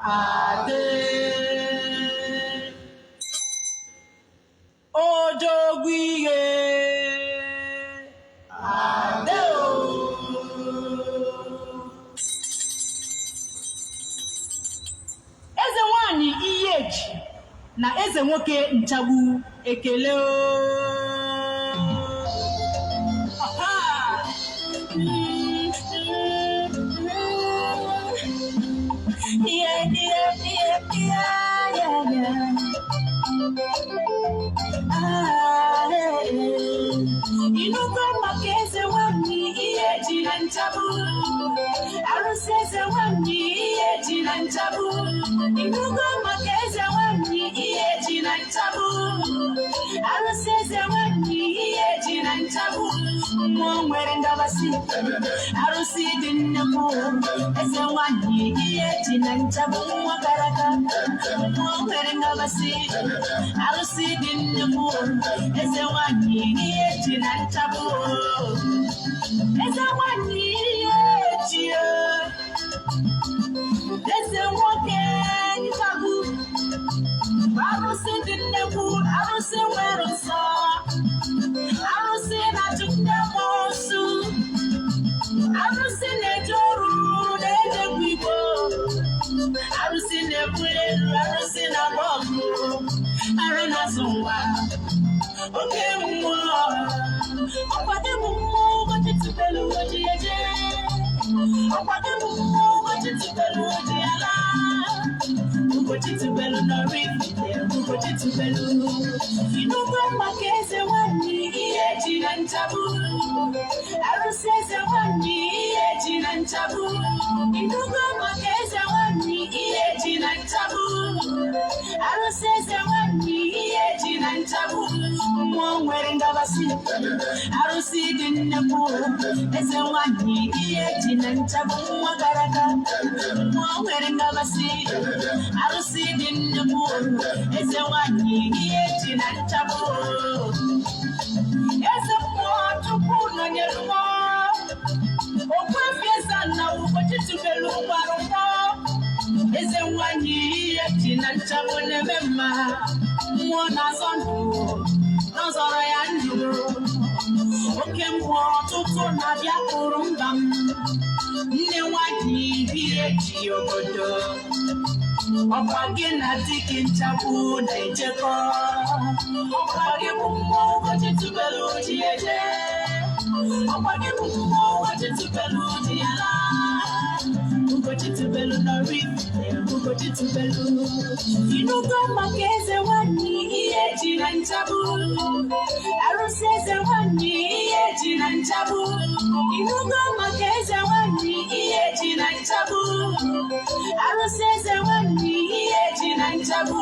Ade. Odogwu ihe. Ade o. Eze nwanyị Iheji na eze nwoke Nchagbu, ekele o. Ọha! Yeah. Ah, eh, eh. Ịnụgo maka eze nwanyị Iheji na Nchagbu, arụsị eze nwanyị Iheji na Nchagbu. Ịnụgo maka eze nwanyị Iheji na Nchagbu, arụsị eze nwanyị Iheji na Nchagbu. Mmụọ nwere ngabasị, arụsị dị nnekwu, eze nwanyị Iheji na Nchagbu, nwa gara aga. Mmụọ nwere ngabasị, arụsị dị nnekwu, eze nwanyị Iheji na Nchagbu, eze nwanyị Iheji, eze nwoke Nchagbu, arụsị dị nnekwu, arụsị nwere nsọ, arụsị na-achụ ndị amoosu, arụsị na-eje ọrụ na-ejekwa igbo, arụsị na-ebuli elu, arụsị na-agba ọgụ, arụ na-azụ nwa, oke mmụọ. Ọkwa gị bụ mmụọ Ugochi tubelu oji eje, ọkwa gị bụ mmụọ Ugochi tubelu oji ala, Ugochi tubelu n'Oraifite, Ugochi tubelu. Ịnụgo maka eze nwanyị Iheji na Nchagbu, arụsị eze nwanyị Iheji na Nchagbu. Ịnụgo maka eze nwanyị Iheji na Nchagbu, arụsị eze nwanyị Iheji na Nchagbu. Mmụọ nwere ngabasị, arụsị dị nnekwu, eze nwanyị Iheji na Nchagbu, nwa gara aga. Mmụọ nwere ngabasị, arụsị dị nnekwu, eze nwanyị Iheji na Nchagbu, eze mmụọ. Chukwu nọnyere mmụọ Ogbuefi Eze-Ana Ugochi tubelu gbara mmụọ, eze nwanyị Iheji na Nchagbu na-eme mma, mmụọ na-azọ ndụ, n'ọzọrọ ya ndụ, oke mmụọ. Ọtụtụ na-abịa kụrụ mba m, nne nwanyị Iheji obodo. Ọkwa gị na di gị Nchagbu na-ejekọ, ọkwa gị bụ mmụọ Ugochi tubelu ji eje, ọkwa gị bụ mmụọ Ugochi tubelu ji ala, Ugochi tubelu n'Oraifite, Ugochi tubelu. Ịnụgo maka eze nwanyị Iheji na Nchagbu, arụsị eze nwanyị Iheji na Nchagbu. Ịnụgo maka eze nwanyị Iheji na Nchagbu, arụsị eze nwanyị Iheji na Nchagbu.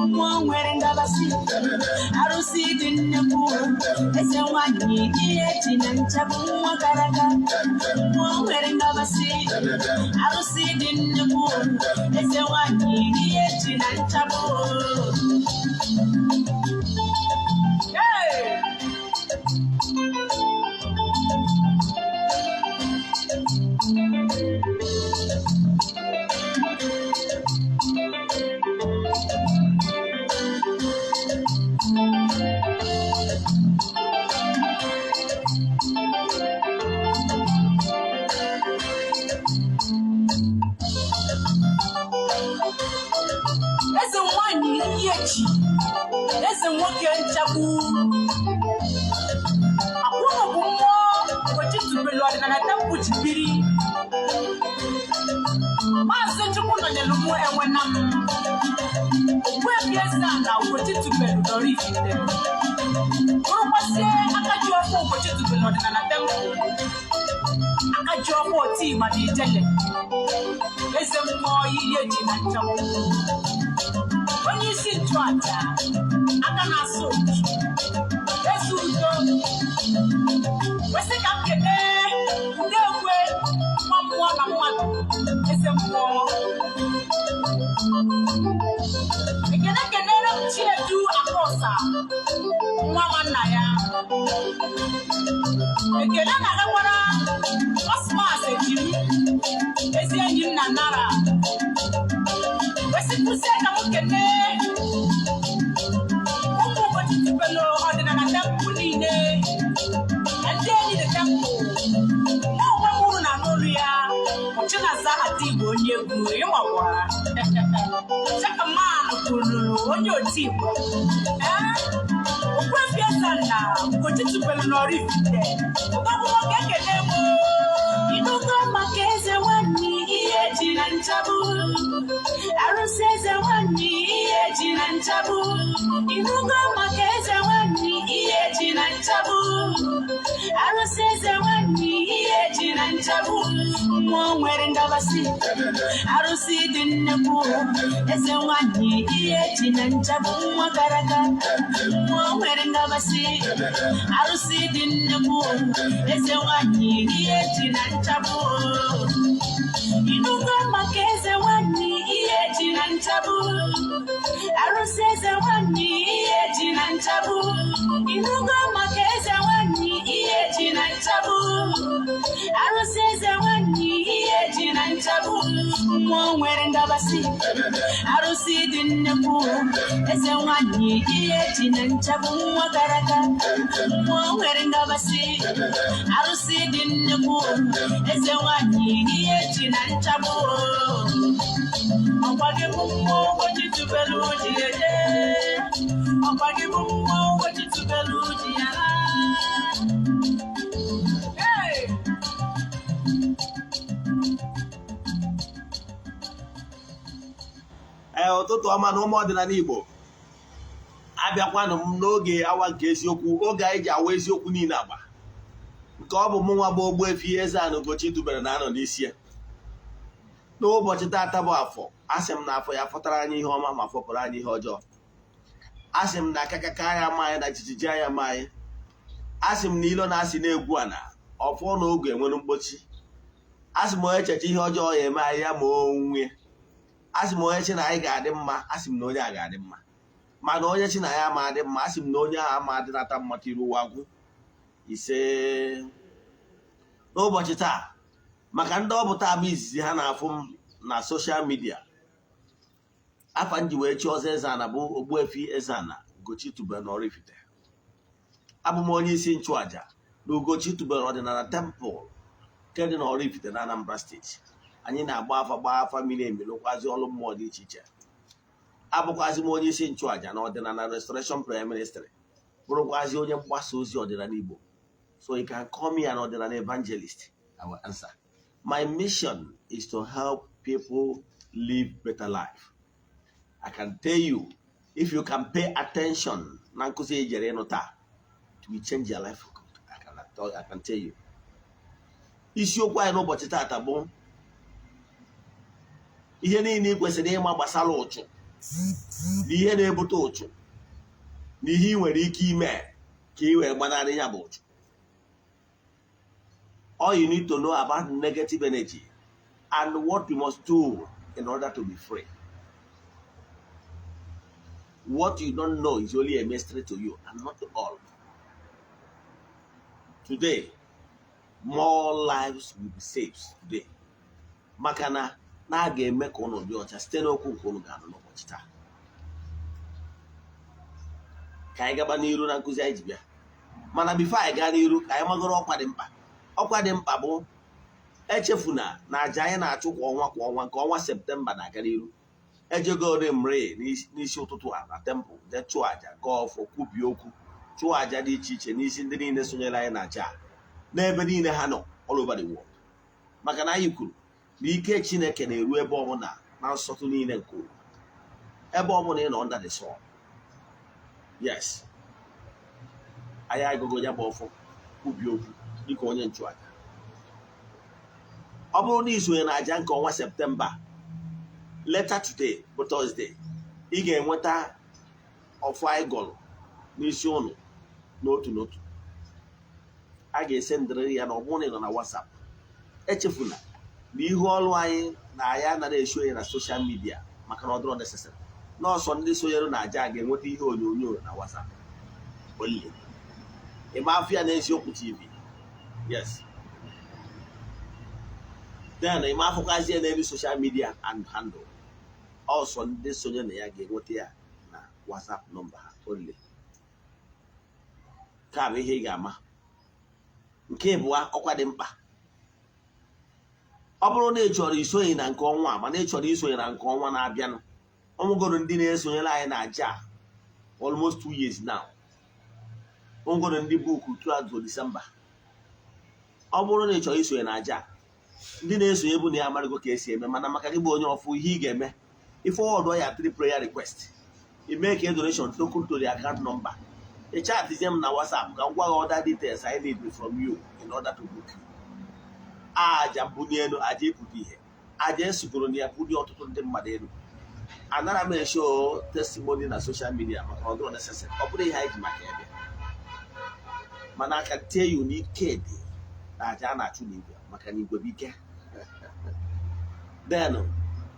Mmụọ nwere ngabasị, arụsị dị nnekwu, eze nwanyị Iheji na Nchagbu, nwa gara aga. Mmụọ nwere ngabasị, arụsị dị nnekwu, eze nwanyị Iheji na Nchagbu. Hey! Eze nwanyị Iheji, eze nwoke Nchagbu, akwụnụ bụ mmụọ Ugochi tubelu ọdịnala temple ji biri. Maazị Chukwu nọnyere mụ enwena m Ogbuefi Eze-Ana Ugochi tubelu n'Oraifite, bụrụkwazie aka ji ọfọ Ugochi tubelu ọdịnala temple, aka ji ọfọ otima na ijele, eze mmụọ Iheji na Nchagbu, onye isi nchụaja, aka na-asụ otu, eze udo. Kwesị ka m kelee Udekwe, nwa mmụọ na mmadụ, eze mmụọ. Ekene kenere m Chiedu Akọsa, nwa nwanna ya. Ekele na-agakwara Cosmas Ejim, ezi enyi m na Nara. Igbo onye egwu ịmakwa Chakaman kwuru onye oti Igbo ee Ogbuefi Eze-Ana Ugochi tubelu n'Oraifite, ụgbọgwụ nwoke, ekele m. Ịnụgo maka eze nwanyị ihe ji na nchabu, arụsị eze nwanyị ihe ji na nchabu? Ịnụgo maka eze nwanyị ihe ji na nchabu, arụsị eze nwanyị ihe ji na nchabu? Mmụọ nwere ngabasị, arụsị dị nnekwu, eze nwanyị ihe ji na nchabu, nwa gara aga. Mmụọ nwere ngabasị, arụsị dị nnekwu, eze nwanyị ihe ji na nchabu. Ịnụgo maka eze nwanyị ihe ji na nchabu, arụsị eze nwanyị ihe ji na nchabu? Ịnụgo maka eze nwanyị ihe ji na nchabu, arụsị eze nwanyị ihe ji na nchabu? Mmụọ nwere ngabasị, arụsị dị nnekwu, eze nwanyị ihe ji na nchabu, nwa gara aga. Mmụọ nwere ngabasị, arụsị dị nnekwu, eze nwanyị ihe ji na nchabu. Ọkwa gị bụ mmụọ Ugochi tubelu ji eje, ọkwa gị bụ mmụọ Ugochi tubelu ji ya. Hey! Ee, ụtụtụ ọma na ụmụ ọdịnala Igbo. Abịakwanụ m n'oge awa nke eziokwu, oge anyị ji awa eziokwu niile agba, nke ọ bụ mụ nwa bụ Ogbuefi Eze-Ana Ugochi tubelu na anọ n'isi ya. N'ụbọchị taata bụ Afọ, asị m na Afọ ya fọtara anyị ihe ọma ma fọpụrụ anyị ihe ọjọọ. Asị m na akakaka ya ama anyị, na jijiji anya ma anyị. Asị m na ilo na-asị na-egwu ana ọfọ na oge enwere mkpochi. Asị m onye cheche ihe ọjọọ ya eme anyị, ya ma onwe. Asị m onye chi na anyị ga-adị mma, asị m na onye a ga-adị mma. Mana onye chi na ya ama adị mma, asị m na onye ahụ ama adịnata mma iru ụwa gwụ. Ise. N'ụbọchị taa, maka ndị ọ bụ taa bụ izizi ha na-afụ m na social media, afa m ji wee chi ọzọ Eze-Ana bụ Ogbuefi Eze-Ana Ugochi tubelu na Oraifite. Abụ m onye isi nchụaja na Ugochi tubelu ọdịnala temple nke dị na Oraifite na Anambra Steeti. Anyị na-agba afa, gbaa afa miri emi, lụkwazi ọrụ mmụọ dị iche iche. Abụkwazi m onye isi nchụaja na Ọdịnala Restoration Prayer Ministry, bụrụkwazi onye mgbasa ozi ọdịnala Igbo. So you can call me an ọdịnala evangelist, I will answer. My mission is to help people live better life. I can tell you, if you can pay attention na nkụzi ejere ịnụ taa, it will change your life for good. I can tell you. Isiokwu anyị n'ụbọchị taata bụ ihe niile ị kwesịrị ịma gbasara ụchụ, na ihe na-ebute ụchụ, na ihe ị nwere ike ime ka ị wee gbanarị ya bụ ụchụ. All you need to know about negative energy and what you must do in order to be free. What you don't know is only a mystery to you and not to all. Today, more lives will be saved today, maka na a ga-eme ka ụnụ dị ọcha site n'okwu nke ụnụ ga-anụ n'ụbọchị taa. Ka anyị gaba n'iru na nkụzi anyị ji bịa. Mana before anyị gaa n'iru, ka anyị magoro ọkwa dị mkpa. Ọkwa dị mkpa bụ, echefuna na aja anyị na-achụ kwa ọnwa kwa ọnwa, nke ọnwa Septemba na-aga n'iru. Ejegori mre n'isi ụtụtụ a na temple jee chụọ aja, gọọ ọfọ, kwubie okwu, chụọ aja dị iche iche n'isi ndị niile sonyere anyị na aja a, n'ebe niile ha nọ, all over the world, maka na anyị kwuru na ike Chineke na-eru ebe ọbụla na nsọtụ niile nke ụwa, ebe ọbụla ị nọ under the sun. Yes, anyị agụgụ ya bụ ọfọ, kwubie okwu dịka onye nchụaja. Ọ bụrụ na ị sonye na aja nke ọnwa Septemba, later today bụ Thursday, ị ga-enweta ọfọ anyị gọrọ n'isi ụnụ n'otu n'otu. A ga-ese ndịrị ya na ọ bụrụ na ị nọ na WhatsApp. Echefuna na ihu ọrụ anyị na anyị anaghị esonye na social media, maka na ọ dịrọ necessary. Nọọsọ ndị sonyere na aja ga-enweta ihe onyonyo na WhatsApp only. Ịma afọ ya na Eziokwu TV, yes. Then ịma afọkwazie n'elu social media and handle. Ọsọ ndị sonye na ya ga-enweta ya na WhatsApp nọmba ha only. Ka bụ ihe ị ga-ama. Nke ịbụọ, ọkwa dị mkpa. Ọ bụrụ na ị chọrọ isonye na nke ọnwa a, mana ị chọrọ isonye na nke ọnwa na-abịanụ, ọnwụgoro ndị na-esonyere anyị na aja a almost 2 years now, onwegoro ndị book throughout to December. Ọ bụrụ na ị chọrọ isonye na aja a, ndị na-esonye bụ na ya amarịgo ka esi eme, mana maka gị bụ onye ọfụ, ihe ị ga-eme, ịforward ya three prayer request, ime ka donation token to the account number, ị chatizie m na WhatsApp ka m gwa gị other details I need from you in order to book you. Aja mbunye elu, aja ịpụta ihe, aja esugoro na ya bulie ọtụtụ ndị mmadụ elu. Anara m eshow testimony na social media maka ọ dịrọ necessary, ọ bụrụ ihe anyị ji maka ebe. Mana aka tie ya n'ike dị na aja a na-achụ n'igwe, maka na igwe bụ ike. Then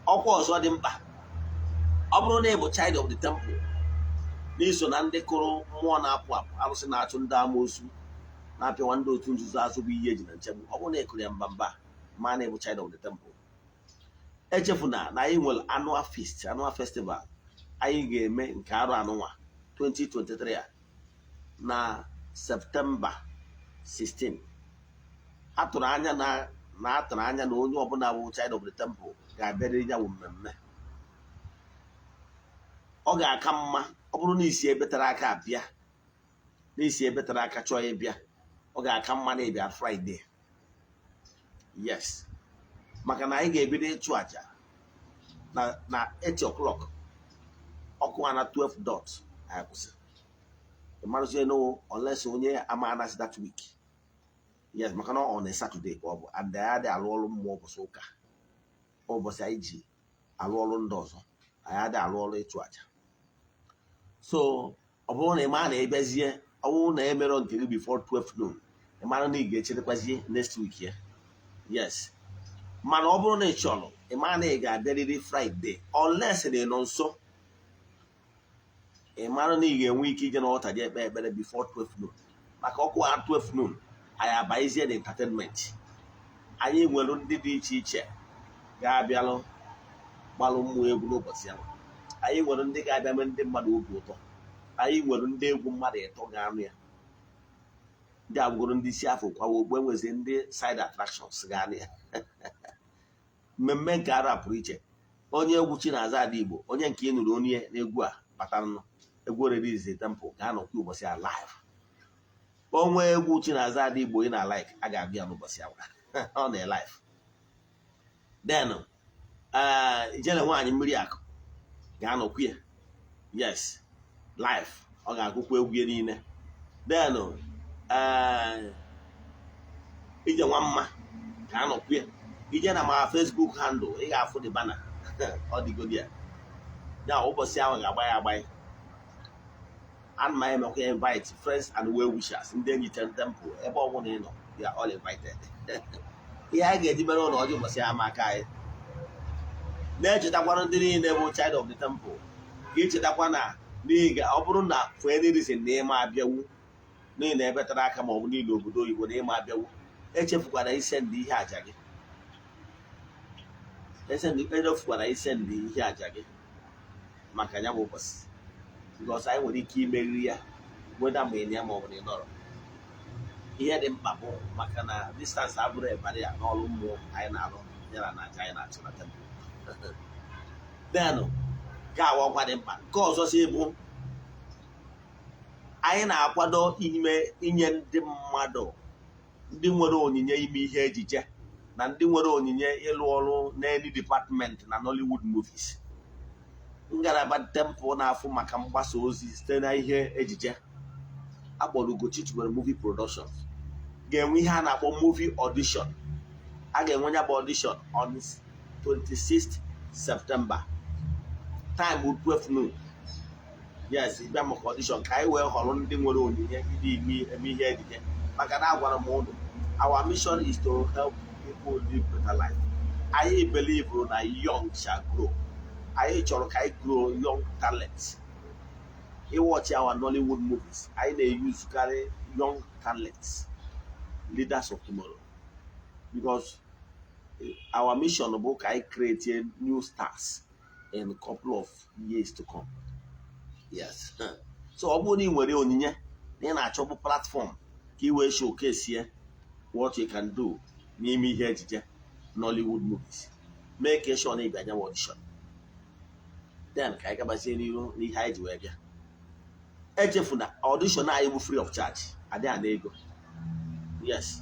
ọkwa ọzọ dị mkpa, ọ bụrụ na ị bụ child of the temple, n'iso na ndị kụrụ mmụọ na-apụ apụ, arụsị na-achụ ndị amoosu, na-apịawa ndị otu nzuzo azụ, bụ ihe eji na nchegbu, ọ bụrụ na ị kụrụ ya mba mba, ma na ịbụ child of the temple, echefuna na anyị nwere annual feast, annual festival anyị ga-eme nke arụ anụnwa 2023 a na September 16. Atụrụ anya na atụrụ anya na onye ọbụla bụ child of the temple ga-abịarịrị ya bụ mmemme. Ọ ga-aka mma ọ bụrụ na isi ebe tara aka abịa, na isi ebe tara aka chọọ ịbịa, ọ ga-aka mma na ịbịa Friday, yes, maka na anyị ga-ebido ịchụ àjà na 8 o'clock, ọkụ a na 12 dot anyị kwụsị. Ịmarụzie no, unless onye ama anasị that week, yes, maka na ọ na Saturday ka ọ bụ, and anyị adịghị alụ ọrụ mmụọ ụbọchị ụka. Ụbọchị anyị ji alụ ọrụ ndị ọzọ, anyị adịghị alụ ọrụ ịchụ àjà. So ọ bụrụ na ị maa na ịbịazie, ọ bụrụ na emerọ nke gị before 12 noon, ị mara na ị ga-echerekwazie next week ya, yes. Mana ọ bụrụ na ị chọrọ, ị mara na ị ga-abịarịrị Friday, unless na ị nọ nso, ị mara na ị ga-enwe ike ije n'ọta je ekpe ekpere before 12 noon, maka ọkụ ha 12 noon, anyị abaezie na entertainment. Anyị nwere ndị dị iche iche ga-abịalụ gbalụ mmụọ egwu n'ụbọchị ahụ. Anyị nwere ndị ga-abịa mee ndị mmadụ obi ụtọ. Anyị nwere ndị egwu mmadụ ịtọ ga-anụ ya, ndị agwụgoro ndị isi afọ kwawa okpu, enwezi ndị side attractions ga-anụ ya. Mmemme nke ara pụrụ iche. Onye egwu Chinaza Ada Igbo, onye nke ị nụrụ onye n'egwu a batara egwu Release Temple, ga-anọkwa ụbọchị a live. Onwe egwu Chinaza Ada Igbo ị na-like, a ga-abịa n'ụbọchị ahụ, ọ na live. Then ijele nwaanyị mmiri akụ ga-anọkwu ya, yes, live, ọ ga-agụkwa egwu ya niile. Then ije nwa mma ga-anọkwu ya. Ije na ma Facebook handle, ị ga-afụ the banner, ọ dịgodi ya. Ya ụbọchị ahụ ga-agba ya agba. Ana m emekwa invite friends and well wishers, ndị enyi temple, ebe ọ bụla ị nọ, you are all invited. Ihe anyị ga-eji mere ụlọ ọjọọ ụbọchị ama aka anyị na-echetakwara ndị niile bụ child of the temple, ka ichetakwa na n'ihi ọ bụrụ na for any reason na ịma abịawu n'ihi na ebe tara aka, ma ọ bụ niile obodo oyibo na ịma abịawu, echefukwana isend ihe aja gị, echefukwara isend ihe aja gị maka ya bụ ụbọchị, because anyị nwere ike imeriri ya weda ma ị ya ma ọ bụ na ị nọrọ. Ihe dị mkpa bụ maka na distance abụrụ ebara ya n'ọrụ mmụọ anyị na-arụ, ya na aja anyị na-achụ na temple. Then ga-awa ọkwa dị mkpa nke ọzọ si bụ anyị na-akwado ime inye ndị mmadụ, ndị nwere onyinye ime ihe ejije na ndị nwere onyinye ịlụ ọrụ n'any department na Nollywood movies, ngalaba temple na-afụ maka mgbasa ozi site na ihe ejije akpọrọ Ugochi Tubelu Movie Productions ga-enwe ihe a na-akpọ movie audition. A ga-enwe ya bụ audition on 26th September, time bụ 12 noon. Yes, bịa maka audition ka anyị wee họrọ ndị nwere onyinye ndị eme ihe ejije, maka na agwara m ụnụ, our mission is to help people live better life. Anyị believe na young shall grow. Anyị chọrọ ka anyị grow young talent. Ịwatch our Nollywood movies, anyị na-eyuzukarị young talents, leaders of tomorrow, because our mission bụ ka anyị create new stars in a couple of years to come. Yes, so ọ bụrụ na ị nwere onyinye na ị na-achọbụ platform ka ị wee showcase what you can do n'ime ihe ejije, Nollywood movies. Make sure na ị bịa nyawa audition. Then ka anyị gabazie n'ihu n'ihe anyị ji wee bịa. Echefuna, audition anyị bụ free of charge, adịghị ana ego. Yes,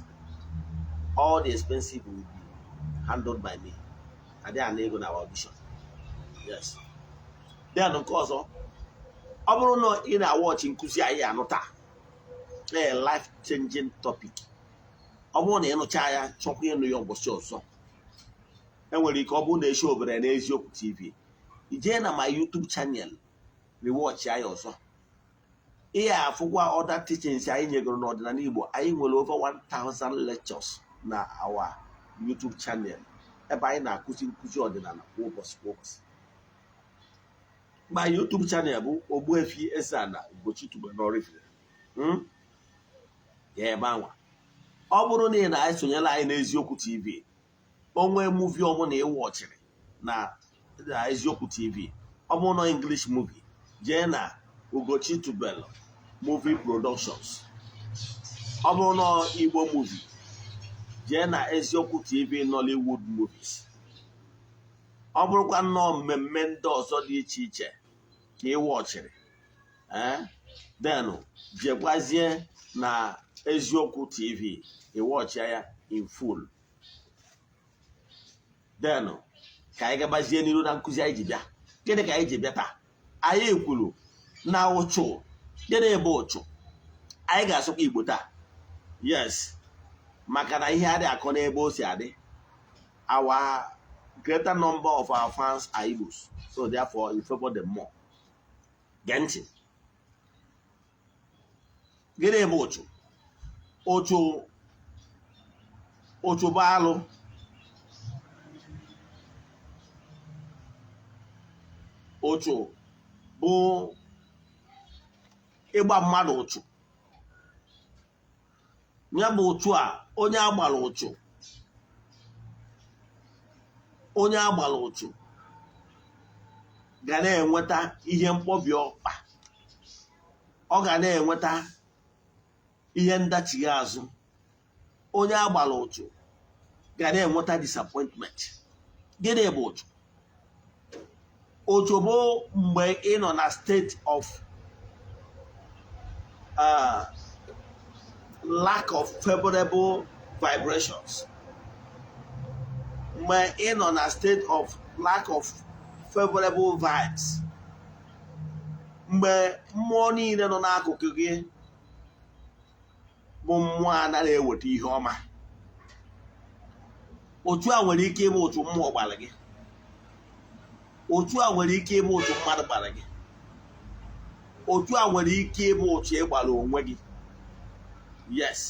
all the expensive will be handled by me. Adịghị ana ego na our audition. Yes. Then nke ọzọ, ọ bụrụ na ị na-awatch nkụzi anyị anụ taa, a life changing topic, ọ bụrụ na ị nụcha ya, chọkwa ịnụ ya ụbọchị ọzọ, enwere ike ọ bụrụ na eshi obere na Eziokwu TV, ijee na my YouTube channel, rewatch ya ọzọ. Ihe afụkwa other teachings anyị nyegoro n'ọdịnala Igbo. Anyị nwere over 1000 lectures na our YouTube channel ebe anyị na-akụzi nkụzi ọdịnala kwa ụbọchị kwa ụbọchị. My YouTube channel bụ Ogbuefi Eze-Ana Ugochi tubelu n'Oraifite. Gaa ebe anwa. Ọ bụrụ na ị na-esonyere anyị n'Eziokwu TV, onwe movie ọbụla ị watchịrị na Eziokwu TV, ọ bụrụ na English movie, jee na Ugochi Tubelu Movie Productions. Ọ bụrụ na Igbo movie, jee na Eziokwu TV Nollywood Movies. Ọ bụrụkwa nnọọ mmemme ndị ọzọ dị iche iche ka ị watchịrị, ee, then jekwazie na Eziokwu TV, ị watchịa ya in full. Then ka anyị gabazie n'iru na nkụzi anyị ji bịa. Gịnị ka anyị ji bịa taa? Anyị kwuru na ụchụ. Gịnị bụ ụchụ? Anyị ga-asụkwa Igbo taa. Yes, maka na ihe adị akọ n'ebe o si adị. Our greater number of our fans are Igbos, so therefore we favor them more. Gee ntị, gịnị bụ ụchụ? Ụchụ, ụchụ bụ alụ. Ụchụ bụ ịgba mmadụ ụchụ. Ya bụ ụchụ a, onye agbara ụchụ, onye agbara ụchụ ga na-enweta ihe mkpọbi ọkpa, ọ ga na-enweta ihe ndachighi azụ. Onye agbara ụchụ ga na-enweta disappointment. Gịnị bụ ụchụ? Ụchụ bụ mgbe ị nọ na state of lack of favorable vibrations, mgbe ị nọ na state of lack of favorable vibes, mgbe mmụọ niile nọ n'akụkụ gị bụ mmụọ anaghị eweta ihe ọma. Otu a nwere ike ịbụ otu mmụọ gbara gị, otu a nwere ike ịbụ otu mmadụ gbara gị, otu a nwere ike ịbụ otu ị gbara onwe gị. Yes,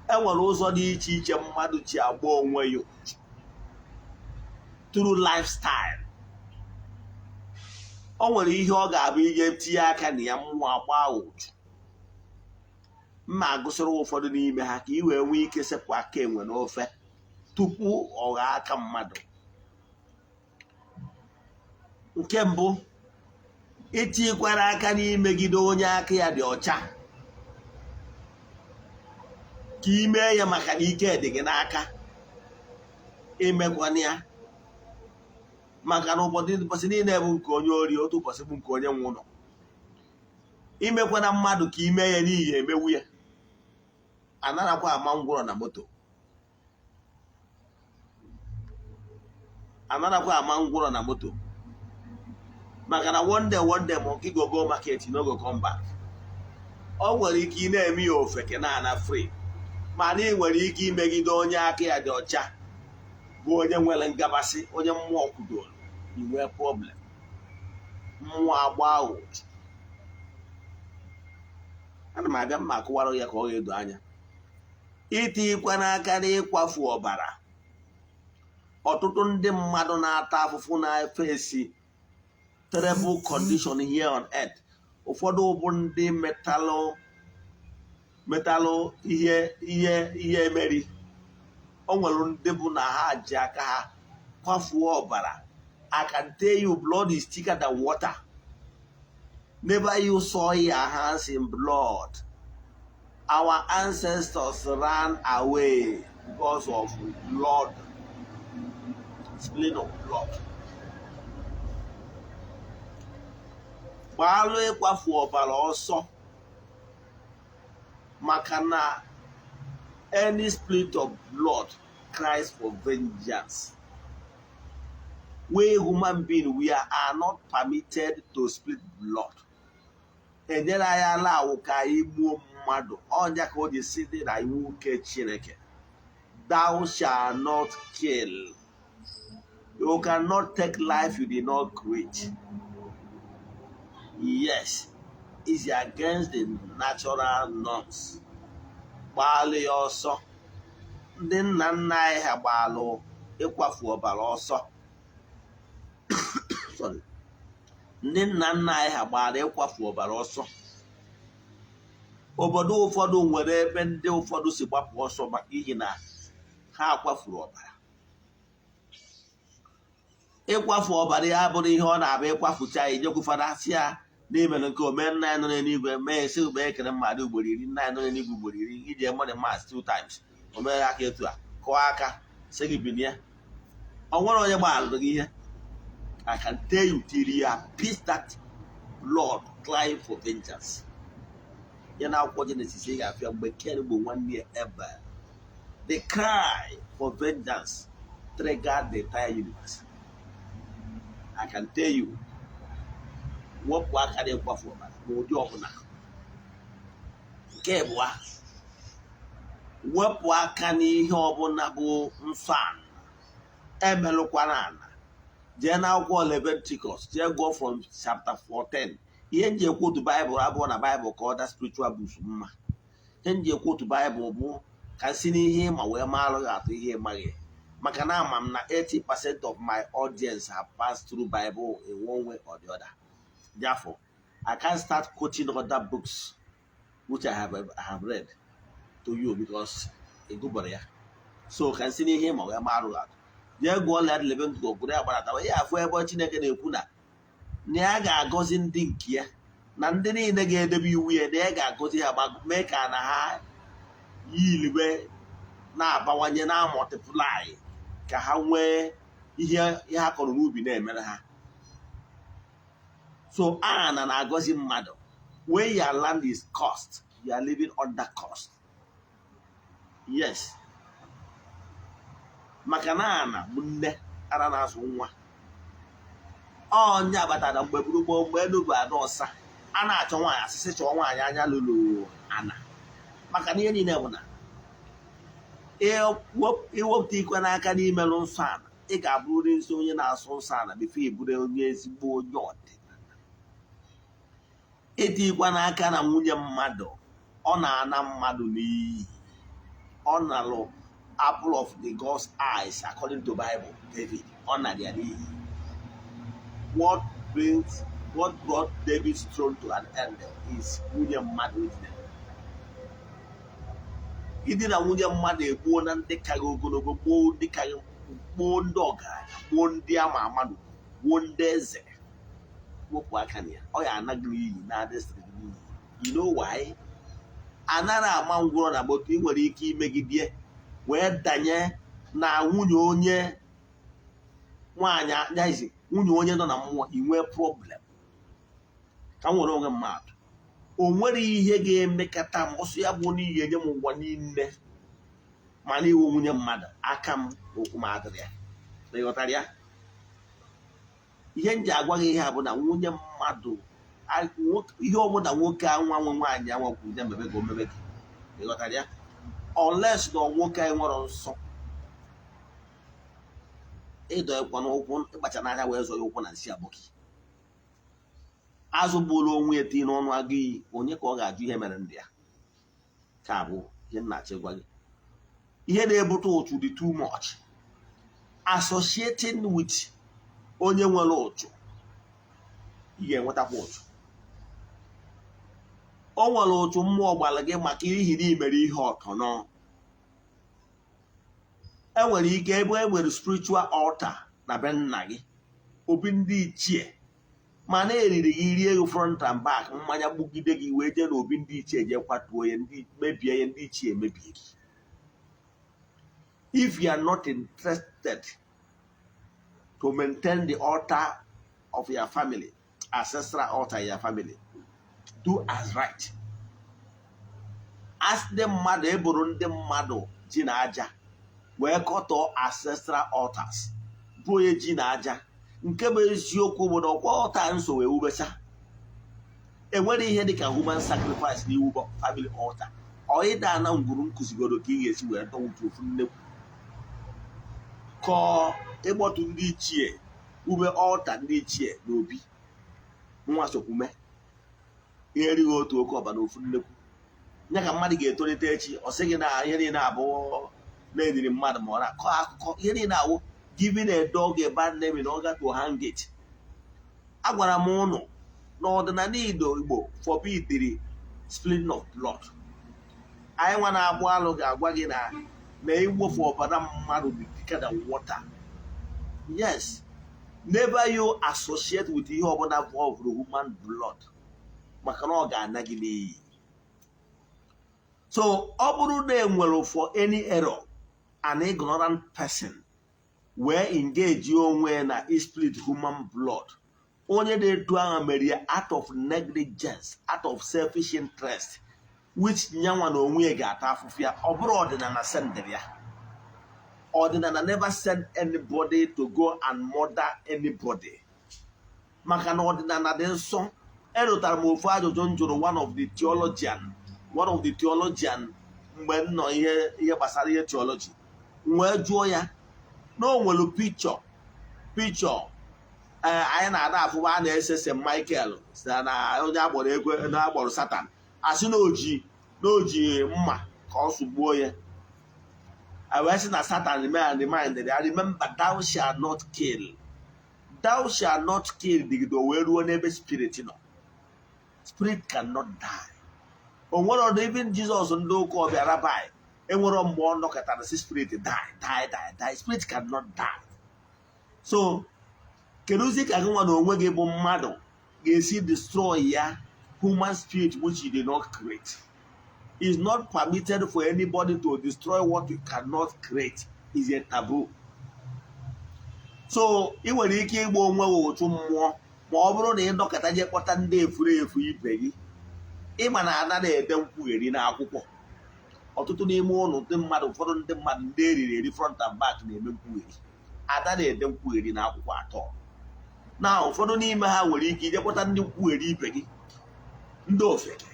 e nwere ụzọ dị iche iche mmadụ ji agba onwe ya ụchụ through lifestyle. O nwere ihe ọ ga-abụ ihe tinye aka na ya, mmụọ agba ụchụ. Mma agụsịrị ụfọdụ n'ime ha ka ị wee nwee ike sepụ aka enwe n'ofe tupu ọ ghaa aka mmadụ. Nke mbụ, itinyekwara aka n'imegide onye aka ya dị ọcha, ka ị mee ya maka na ike dị gị n'aka, imekwana ya maka na ụbọchị ụbọchị niile bụ nke onye ori, otu ụbọchị bụ nke onye nwe ụlọ. Imekwana mmadụ ka ime ya n'ihi emewu ya. Anarakwa ama ngwụrọ na moto, anarakwa ama ngwụrọ na moto, maka na one day, one day, monkey go go market, no go come back. Ọ nwere ike ị na-eme ya ofeke na-ana free, mana ị nwere ike imegide onye aka ya dị ọcha, bụ onye nwere ngabasị, onye mmụọ kwudoro, inwe problem, mmụọ agba ụchụ. Ana m abịa mma akụwara ya ka ọ ga-edo anya. Itikwa n'aka n'ịkwafu ọbara, ọtụtụ ndị mmadụ na-ata afụfụ, na-efe esi terrible condition here on earth. Ụfọdụ bụ ndị metalụ metalụ ihe ihe ihe emeri. O nwere ndị bụ na ha ji aka ha kwafuo ọbara. I can tell you, blood is thicker than water. Never you saw your hands in blood. Our ancestors ran away because of blood. Spilling of blood. Gbaalụ ịkwafu ọbara ọsọ, maka na any spirit of blood cries for vengeance. We human being, we are not permitted to split blood. Enyere anyị ala awụ ka anyị gbuo mmadụ. Ọnya ka o ji si dị na iwu nke Chineke: "Thou shalt not kill." You cannot take life you did not create. Yes, is against the natural norms. Gbaalụ ya ọsọ. Ndị nna nna anyị ha gbaalụ ịkwafu ọbara ọsọ. Sorry. Ndị nna nna anyị ha gbara ịkwafu ọbara ọsọ. Obodo ụfọdụ nwere ebe ndị ụfọdụ si gbapụ ọsọ maka ihi na ha kwafuru ọbara. Ịkwafu ọbara ya bụrụ ihe ọ na-abịa ịkwafucha ya, ijekwufara sị ya n'imere nke ome. Nna ya nọ n'eluigwe mee esi ugbe ekele mmadụ ugboro 10, nna ya nọ n'eluigwe ugboro 10, iji money mass two times. O mere aka etu a, kụọ aka, sị gị binie. Ọ nwere onye gbaghalụrụ gị ihe. I can tell you, till you appease that blood crying for vengeance. Ya na akwụkwọ Genesis, ị ga-afịa mgbe Ken bụ nwanne ya Abel. The cry for vengeance triggered the entire universe. I can tell you, wepụ aka n'ịkwafu ọbara n'ụdị ọbụla. Nke abụọ, wepụ aka n'ihe ọbụla bụ nsọ ala. Emelụkwana ala. Jee n'akwụkwọ Leviticus, jee gụọ from chapter 14. Ihe nji ekwu otu Baịbụl abụọ na Baịbụl ka ọ da spiritual books mma. Ihe nji ekwu otu Baịbụl bụ ka si n'ihe ịma wee maalụ gị atụ ihe ịmaghị, maka na ama m na 80% of my audience have passed through Bible in one way or the other. Therefore, I can't start quoting other books which I have read to you because egụbara ya. So ka si n'ihe ịma wee maalụ gị atụ. Jee gụọ Leviticus, gụrụ ya gbarata ya, afụ ebe Chineke na-ekwu na ya ga-agọzi ndị nke ya, na ndị niile ga-edebe iwu ya, na ya ga-agọzi ha ma mee ka na ha yiliwe na-abawanye, na multiply, ka ha nwee ihe ihe ha kọrọ n'ubi na-emere ha. So ana na-agọzi mmadụ. When your land is cursed, you are living under curse. Yes, maka na ana bụ nne ara na-azụ nwa. Onye abatara mgbe gburu gboo, mgbe elu bụ ada ọsa, a na-achọ nwaanyị, asịsị chọọ nwaanyị anya lụrụ ana, maka na ihe niile bụ na iwepụta ikwe n'aka n'imerụ nsọ ala. Ị ga-abụrịrị nsọ onye na-asụ nsọ ala before ịbụrụ onye ezigbo onye ọdịnala. Ịdịkwa n'aka na nwunye mmadụ, ọ na-ana mmadụ n'iyi. Ọ nalụ apple of the God's eyes, according to Bible, David. Ọ nara ya n'iyi. What brought David's throne to an end is nwunye mmadụ idina. Idina nwunye mmadụ egbuo na ndị kaghị ogologo, gbuo ndị kaghị, gbuo ndị ọgaranya, gbuo ndị ama ama, gbuo ndị eze. Wepụ aka na ya, ọ ya anaghị n'iyi na adịsịrị gị n'iyi. You know why? Anaghị ama ngwụrọ na moto. Ị nwere ike imegide wee danye na nwunye onye nwaanyị anyaghịzi, nwunye onye nọ na mmụọ, inwee problem. Ka m nwere onwe mmadụ, o nwere ihe ga-emekata m ọsọ ya bụ n'ihi enye m ụwa niile, mana iwu nwunye mmadụ, aka m okwu m adịrị ya. Ịghọtara ya? Ihe m ji agwa gị ihe a bụ na nwunye mmadụ, ihe ọbụla nwoke anwa nwe nwaanyị anwa kwuru ya mebe gị, omebe gị. Ịghọtara ya? Unless na nwoke anyị nwere nsọ ịdọ ịkwa n'ụkwụ, ịkpacha n'anya wee zọ ya ụkwụ na nsị abụghị azụ gburu onwe ya tinye n'ọnụ agụ iyi. Onye ka ọ ga-ajụ ihe mere ndị ya? Ka bụ ihe m na-achọ ịgwa gị. Ihe na-ebute ụchụ dị too much. Associating with onye nwere ụchụ, ị ga-enwetakwa ụchụ. O nwere ụchụ mmụọ gbara gị maka ihi na imere ihe ọtọnọ. Enwere ike ebe e nwere spiritual altar na be nna gị, obi ndị ichie, mana eriri gị rie gị front and back, mmanya gbugide gị wee jee n'obi ndị ichie jee kwatuo ya, ndị mebie ya, ndị ichie mebie gị. If you are not interested to maintain the altar of your family, ancestral altar in your family. Do as right. As ndị mmadụ eboro ndị mmadụ ji na aja wee kọtọọ ancestral altars bụ onye ji na aja, nke bụ eziokwu bụ na ọkwa altar nso wee wubecha. Enwere ihe dịka human sacrifice n'iwu family altar. Ọ ịda na ngwuru nkụzigoro ka ị ga-esi wee dọwutu ofu nnekwu kọọ ịgbọtụ ndị ichie ube altar ndị ichie na obi nwa sokwume ihe erighị otu oke ọba na ofu nnekwu nye ka mmadụ ga-etolite echi. Ọ sị gị na ihe niile abụ na-ediri mmadụ ma ọ na-akọ akụkọ ihe niile awụ giving a dog a bad name in order to hang it. Agwara m ụnụ na ọdịnala Igbo forbidiri splitting of blood. Anyị nwa na-agbụ alụ ga-agwa gị na igbofu ọbara mmadụ dị thicker than water. Yes, never you associate with ihe ọbụla involved human blood, maka na ọ ga-ana gị n'iyi. So ọ bụrụ na enwere for any error an ignorant person wee engage onwe na split human blood, onye na-etu ahụ mere ya out of negligence, out of selfish interest, which nyanwa na onwe ya ga-ata afụfụ ya. Ọ bụrụ ọdịnala sendịrị ya, ọdịnala never send anybody to go and murder anybody, maka na ọdịnala dị nsọ. Erutara m ofu ajụjụ m jụrụ one of the theologian mgbe m nọ ihe gbasara ihe theology. M wee jụọ ya na o nwere picture anyị na-ada afụba a na-ese St. Michael si na onye agbọrọ ekwe na agbọrọ Satan, asị na oji mma ka ọ sụgbuo ya. I wee sị na Satan reminded ya, "Remember, thou shall not kill, thou shall not kill." Dịgide o wee ruo n'ebe spirit nọ. Spirit cannot die. O nwere ọdụ even Jizọs, ndị ụka ọbịa rabbi, enwere mgbe ọ nọkọtara si spirit die, die, die, die. Spirit cannot die. So kedụzi ka gị nwa na onwe gị bụ mmadụ ga-esi destroy ya human spirit which you did not create? Is not permitted for anybody to destroy what you cannot create. Is a taboo. So ị nwere ike ịgba onwe gị ụchụ mmụọ ma ọ bụrụ na ị nọkọta je kpọta ndị efuru efu ibe gị. Ịma na ana na-ede nkwugheri n'akwụkwọ. Ọtụtụ n'ime ụlọ ndị mmadụ, ụfọdụ ndị mmadụ ndị eriri eri front and back na-eme nkwugheri. Ada na-ede nkwugheri n'akwụkwọ atọ na ụfọdụ n'ime ha nwere ike ije kpọta ndị nkwugheri ibe gị, ndị ofeke,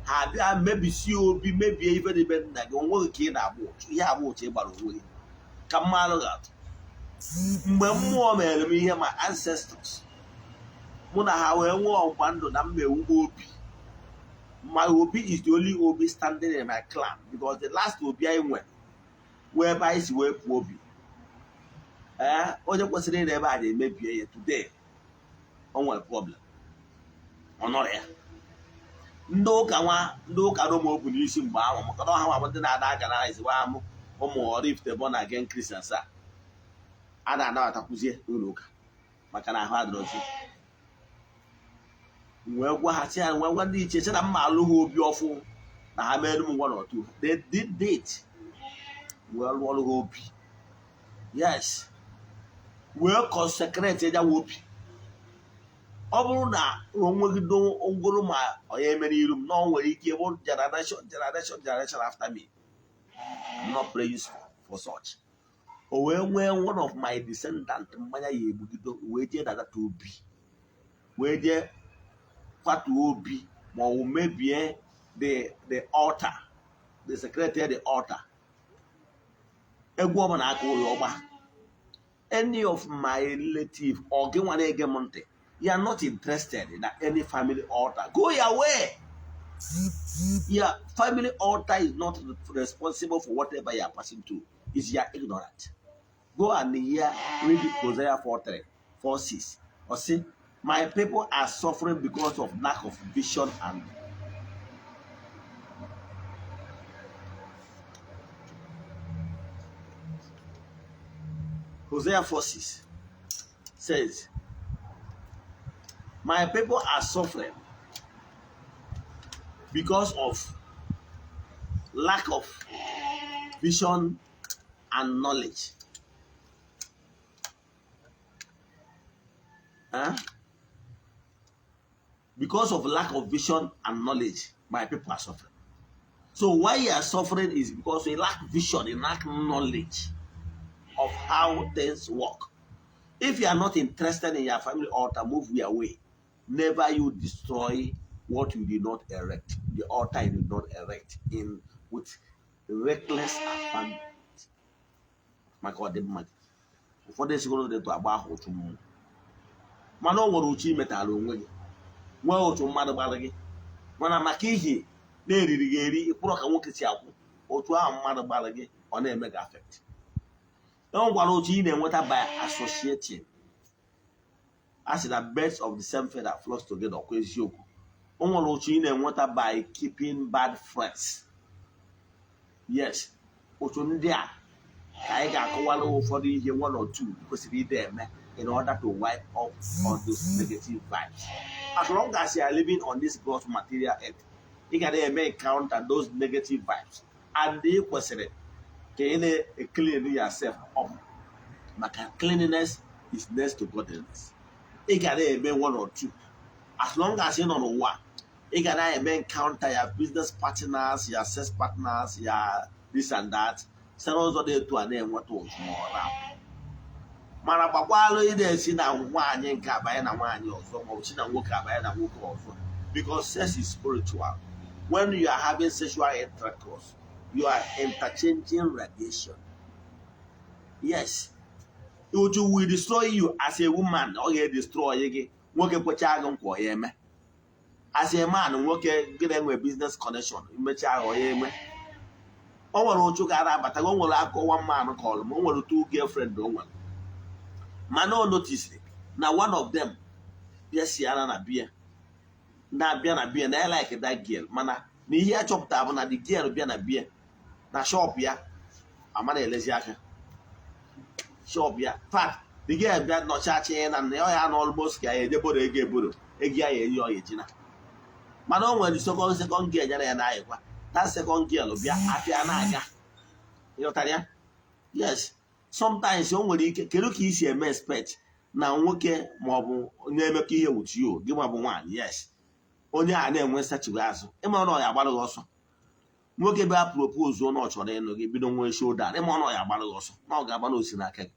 ha bịa mebisie obi, mebie ife dị be nna gị. Onweghị ka ị na-agba ụchụ ihe agba ụchụ ịgbara onwe gị. Ka mmalụ ga-atụ mgbe mmụọ mere m ihe ma ancestors mụ na ha wee nwee ọgba ndụ na mma ewugbo obi. My obi is the only obi standing in my clan, because the last obi anyị nwere wee ebe anyị si wee pụọ obi, ee, onye kwesịrị ịnọ ebe a na-emebie ya. Today o nwere problem, ọ nọrọ ya. Ndị ụka nwa, ndị ụka Roma o bu n'isi mgbe ahụ, maka na ọha nwa bụ ndị na-ada aga na ezigbo amụ ụmụ Oraifite born again Christians a na-anabatakwuzie n'ụlọ ụka, maka na ahụ adịrọzi. Wee gwa ha sị ya, wee gwa ndị ichie sị na mma alụ ha obi ọfụ na ha mere m one or two. They did it. Wee lụọrụ ha obi, yes, wee consecrate ya obi. Ọ bụrụ na o nwegido ogoro ma ọ ya emere iru m na ọ nwere ike ịbụ generation, generation, generation after me. I'm not praying for such. O wee nwee one of my descendant mmanya ya egbugido, wee jee dada obi, wee jee kwatuo obi ma ọ bụ mebie the altar, the secretary, the altar. Egwu ọbụla aka ụlọ ọgba any of my relative or gị nwa na-ege m ntị, you are not interested in any family altar, go your way. Your family altar is not responsible for whatever you are passing through. Is your ignorant. Go and hear, read Hosea 4:3 4:6 or see, my people are suffering because of lack of vision and Hosea 4:6 says, my people are suffering because of lack of vision and knowledge. Huh? Because of lack of vision and knowledge, my people are suffering. So why you are suffering is because you lack vision, you lack knowledge of how things work. If you are not interested in your family altar, move your way. Never you destroy what you did not erect, the altar you did not erect in with reckless abandonment. Maka ọdịmma gị. Ụfọdụ esigoro dị etu agba ahụ ụchụ mmụọ, mana o nwere uche imetara onwe gị, nwee otu mmadụ gbara gị, mana maka ihi na-eriri gị eri, ịkwụrọ ka nwoke si akwụ otu ahụ mmadụ gbara gị, ọ na-eme gị affect. E nwekwara otu ị na-enweta by associating. A sị na birds of the same feather flocks together, ọkwa eziokwu? O nwere otu ị na-enweta by keeping bad friends. Yes, otu ndị a ka anyị ga-akọwara ụfọdụ ihe, one or two kwesịrị ide eme in order to wipe off all those negative vibes. As long as you are living on this gross material earth, ị ga na-eme encounter those negative vibes, and ị kwesịrị ka ị na-clean yourself up, maka cleanliness is next to godliness. Ị ga na-eme one or two. As long as ị nọ n'ụwa, ị ga na-eme encounter your business partners, your sex partners, your this and that. Site n'ụzọ dị etu a na-enweta ụzụ ma ọ na mana gbakwalụ ị na-esi na nwaanyị nke abanye na nwaanyị ọzọ, maọbụ si na nwoke abanye na nwoke ọzọ, because sex is spiritual. When you are having sexual intercourse, you are interchanging radiation. Yes, it will destroy you as a woman. Ọ ga-destroy gị. Nwoke kwechaa gị nkwa, ọ ya eme. As a man, nwoke gị na-enwe business connection, imechaa ọ ya eme. O nwere ụchụ gara abata. O nwere akụkọ one man kọrọ m. O nwere two girlfriend o nwere, mana o noticed na one of them bịa siara na bia na-abịa na bia na ya like that girl, mana na ihe ya chọpụtara bụ na the girl bịa na bia na shop ya, ama na-elezi aka shop ya. Fact, the girl bịa nọchachi na nna ya, ọ ya na almost ka ya ejeboro ego eboro ego ya, ya enyi ọ ya ejina. Mana o nwere second girl nyere ya na-ayịkwa. That second girl bịa, afịa na-aga. Ịghọtara ya? Yes, sometimes o nwere ike. Kedu ka i si eme expect na nwoke maọbụ na-emekọ ihe with you, gị ma bụ nwaanyị? Yes, onye a na-enwe nsachiwe azụ, ịma na ọ ya agbara gị ọsọ. Nwoke bịa propose na ọ chọrọ ịnụ gị, bido nwee shoulder, ịma na ọ ya agbara gị ọsọ, na ọ ga-agba n'osi n'aka gị.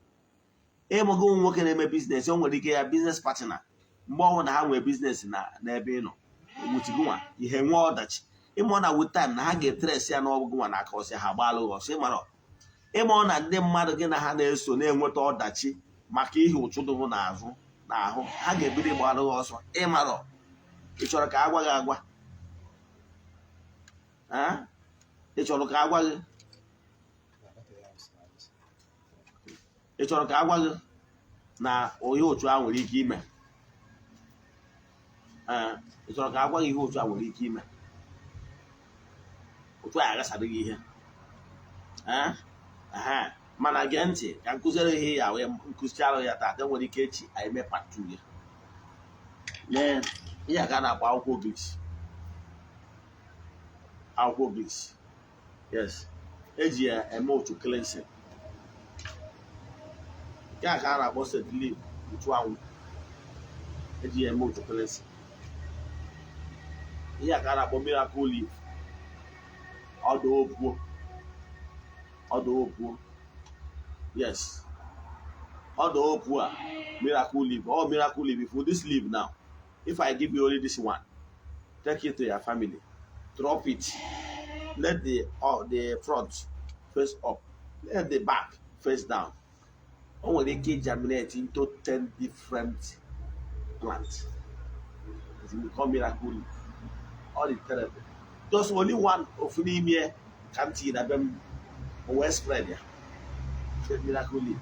Ịmụgo ụmụ nwoke na-eme business, o nwere ike ya business partner, mgbe ọnwụ na ha nwee business na n'ebe ị nọ with gị nwa, ihe nwee ọdachi, ịmụ na with time na ha ga-etresi ya n'ọgwụ nwa na aka ọsọ, ha gbalụ gị ọsọ. Ịmara ịma na ndị mmadụ gị na ha na-eso na-enweta ọdachi maka ihe ụchụdụ n'azụ n'ahụ, ha ga-ebido ịgbalụ gị ọsọ. Ịmarọ ị chọrọ ka agwa gị agwa? Ah? Ị chọrọ ka agwa gị? Ị chọrọ ka agwa gị na ihe otu a nwere ike ime? Ee, ị chọrọ ka agwa gị ihe otu a nwere ike ime? Otu a aghasara gị ihe. Ee, ehe. Mana gee ntị ka nkụziere ihe ya wee nkụzicharụ ya taata. Enwere ike echi anyị mee part 2 ya. Lee ihe a ka a na-akpọ akwụkwọ ogirisi. Akwụkwọ ogirisi, yes, eji ya eme otu cleansing. Nke a ka a na-akpọ scent leaf, nchụanwụ. Eji ya eme otu cleansing. Ihe a ka a na-akpọ miracle leaf, ọdụ opuo, ọdụ opuo. Yes, ọdụ opuo a, miracle leaf, oh, miracle leaf. If this leaf now, if I give you only this one, take it to your family, drop it, let the front face up, let the back face down, o nwere ike germinate into 10 different plants. It will become miracle leaf. All the terrible, just only one ofu n'ime ka m tinye na be m, o wee spread ya. Miracle leaf,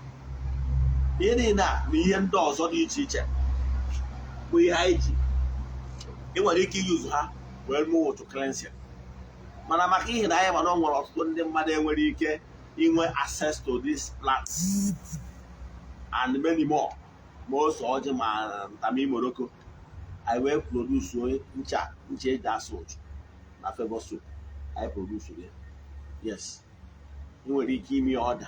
ihe niile a na ihe ndị ọzọ dị iche iche bụ ihe anyị ji. Ị nwere ike iyuzu ha wee mee ụtụ cleansing, mana maka ihe na anyị mana o nwere ọtụtụ ndị mmadụ enwere ike inwe access to these plants and many more, ma ose ọjị ma ntami moroko, anyị wee produce ncha, ncha eji asa ụchụ na favour soap anyị produce ya. Yes, ị nwere ike ime ọda.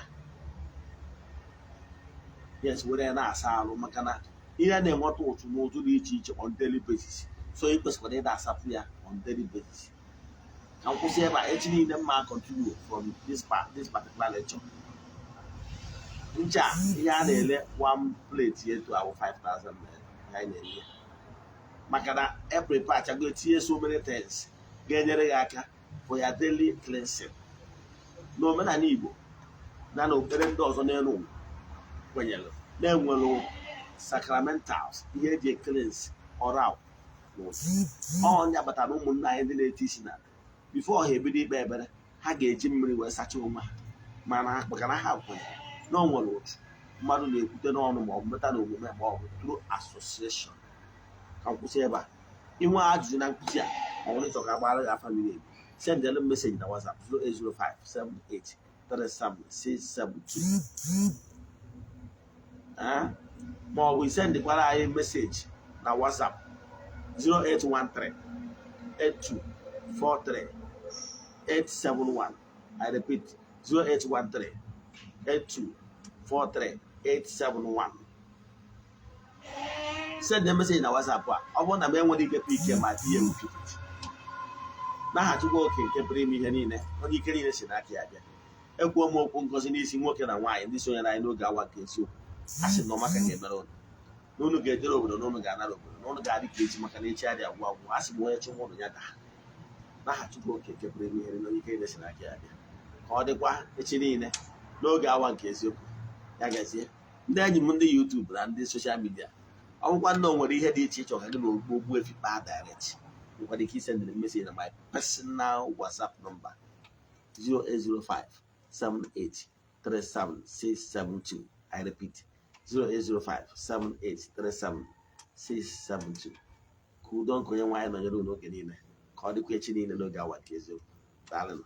Yes, were ya na-asa arụ, maka na Ihe a na-enweta ụtụ n'ụtụ dị iche iche on daily basis, so ị kwesịkwara ịda asapụ ya on daily basis. Ka m kwụsị ebe a. Echi niile mma continue from this part, this particular lecture. Ncha, ihe a na-ele one plate etu ahụ 5000 naira ka anyị na-ele ya, maka na e prepare chago, tinye so many things ga-enyere gị aka for your daily cleansing. N'omenala Igbo na n'okpukpere ndị ọzọ n'elu ụwa kwenyere na-enwere sacramentals, ihe eji cleanse ọra. Ọnya batara ụmụnne anyị ndị na-eti isi n'ala, before ha ebido ikpe ekpere, ha ga-eji mmiri wee sachaa onwe ha, mana maka na ha kwenyere na o nwere otu mmadụ na-ekwute n'ọnụ ma ọ bụ meta n'omume ma ọ bụ through association. Ka m kwụsị ebe a. Inwe ajụjụ na nkụzi a, ma ọ bụrụ ịchọ ka agbara gị afa miri emi, sendelu message na WhatsApp 08057837672, ma ọ bụ isendikwara anyị message na WhatsApp 0813 8243 871. I repeat, 0813 8243 871. Send the message na WhatsApp a. Ọ bụrụ na m enwere ike pick ma tinye m keep. N'aha Chukwu Oke nke pụrụ ime ihe niile, onye ike niile si n'aka ya bịa, ekwuo m okwu ngozi n'isi nwoke na nwaanyị ndị sonyere anyị n'oge awa nke eziokwu. A sị na ọmaka ga-emere ụnụ, na unu ga-ejere obodo, na unu ga-anara obodo, na unu ga-adị ka echi, maka na echi adị agwụ agwụ. A sị m onye chụnwa ụnụ ya daa. N'aha Chukwu Oke nke pụrụ ime ihe niile, onye ike niile si n'aka ya bịa, ka ọ dịkwa echi niile n'oge awa nke eziokwu. Ya gazie. Ndị enyi m ndị YouTube na ndị social media, ọ bụkwa nna o nwere ihe dị iche iche ọka gị na Ogbuefi kpaa direct, nwekwara ike isendịrị message na my personal WhatsApp number 0805 78 37672. I repeat, 0805 7837 672. Ka udo nke Onye nwaanyị nọnyere unu oge niile. Ka ọ dịkwa echi niile n'oge awa nke eziokwu. Daalụ.